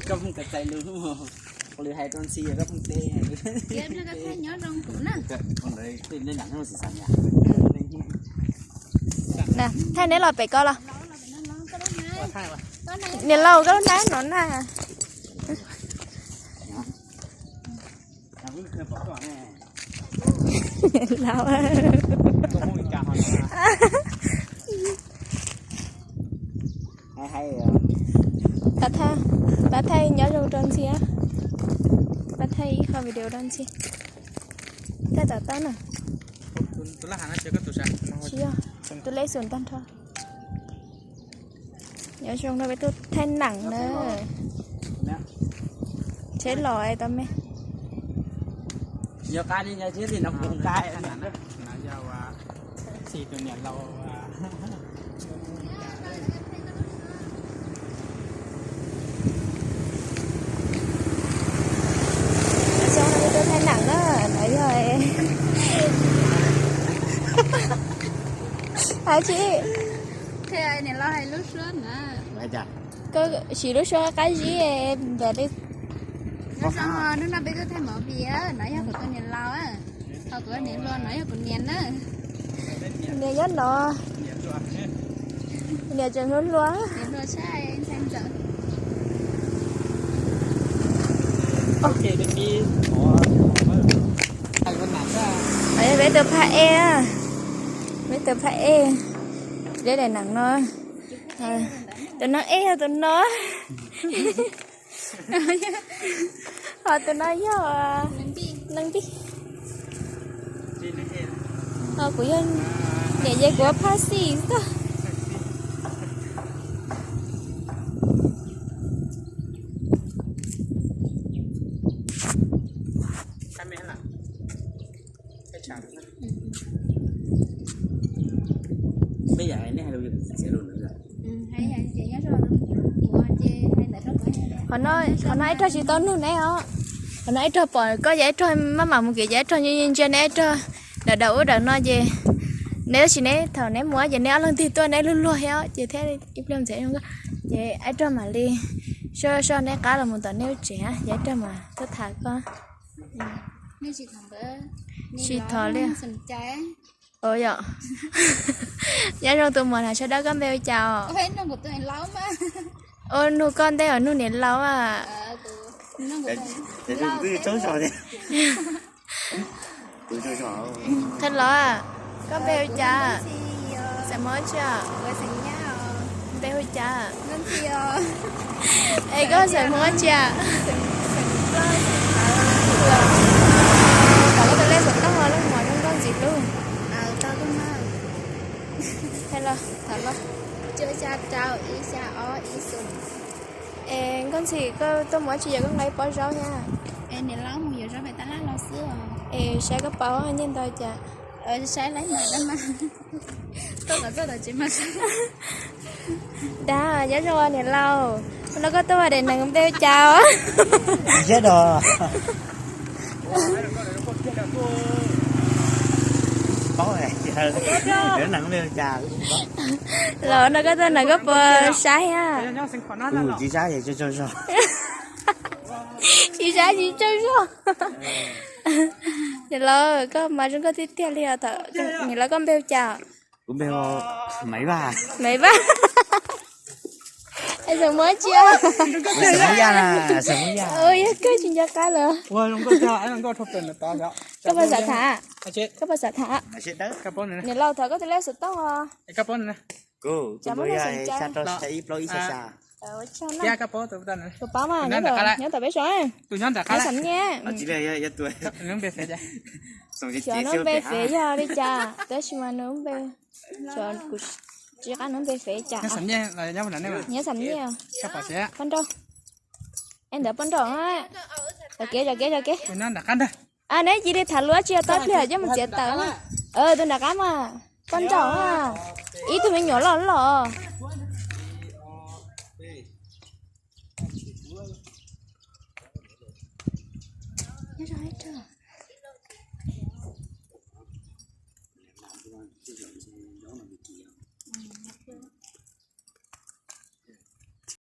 Koj phooj txais lus, lwm hais rau ntxhi koj phooj teb. Thaij neb los pem ko los. Niam laus koj lub nab no na. Laus. Pab thaij, pab thaij nyob zoo rau ntxhi, pab thaij ib qho video rau ntxhi. Thaij tom tau na. Tsis yog, tus lej xus tag nrho. Nyob zoo no peb tuaj thaij neem na. Tsheb los tau me. Nyob zoo no peb tuaj thaij neem na, no yog dab tsi? Koj siv lub suab qab zib ntawd li. Nyob zoo, hnub no peb tuaj thaij movie, no yog kuv tus niam laus, ho kuv niam hluas no yog kuv niam na. Niam nyob no. Niam tseem hluas hluas. Peb tus phab ej, peb tus phab ej, peb daim neem no. Tus no ej yog tus no. Ho tus no yog neeg npij. Ho kuv yog niam, ces kuv phab xis xwb. Qhov no, qhov no ib rog tsis tau nug neb os. Qhov no ib rog pom koj ces ib rog maj mam mus kev ces ib rog ntsia neb ib rog. Daim daim ub daim no ces neb tab sis neb thaum neb mus ces neb ob leeg tig tuaj neb luag luag thiab ces thiaj ib pliag ntxeev zoo nkauj. Ces ib rog mam li soj soj neb qab los mus tom neb lub tsev ces ib rog mam tuaj tham koj. Tsis thov li. Ua yom. Nyob zoo tus muam na, sawv daws koj npe hu cas os? Ua nug koj ntej os, nug niam laus a. Qhia los, koj npe hu cas? Xeem Hmoob tsi? Npe hu cas? Es koj xeem Hmoob tsi? Koj tus lej xov tooj los, leej muam zoo nkauj ntxim hlub. Tham los. Es Nkauj Ntxhi, koj tuaj mus tsis yog koj nqa ib pob zaub thiab? Es saib koj paub nyiaj ntau cas. Dag, nyob zoo niam laus, no koj tuaj ua daim neeg npe hu cas? Los no koj tuaj no koj puas saib thiab? Tsis saib tsis tsaug zog. Niam laus, koj mas zoo nkauj tiag tiag li os. Niam laus, koj npe hu cas? Kuv npe hu Maiv Vaj. Maiv Vaj. Es Xeem Muas tsi? Xeem Muas Yaj na, Xeem Muas Yaj. Yog koj tsis nco qab lawm. Koj puas xav tham? Koj puas xav tham? Niam laus, thov koj tus lej xov tooj os. Kuv, kuv npe yog xya rau xya ib plaub ib xya xya. Kuv paub mas, nyob tom peb saum. Nyob Xam Nyaj. Xyov nws npe fev yog li cas, tab sis mas nws npe, xyov kuv tsis qab nws npe fev cas. Nyob Xam Nyaj. Poj Nrauj. Es ntawd Poj Nrauj. Zom kev, zom kev, zom kev. Neb cia li tham luag tsis yog tau pliag coj mus txiav tawm. Tus nram qab mas Poj Nrauj, ib tug me nyuam loj loj.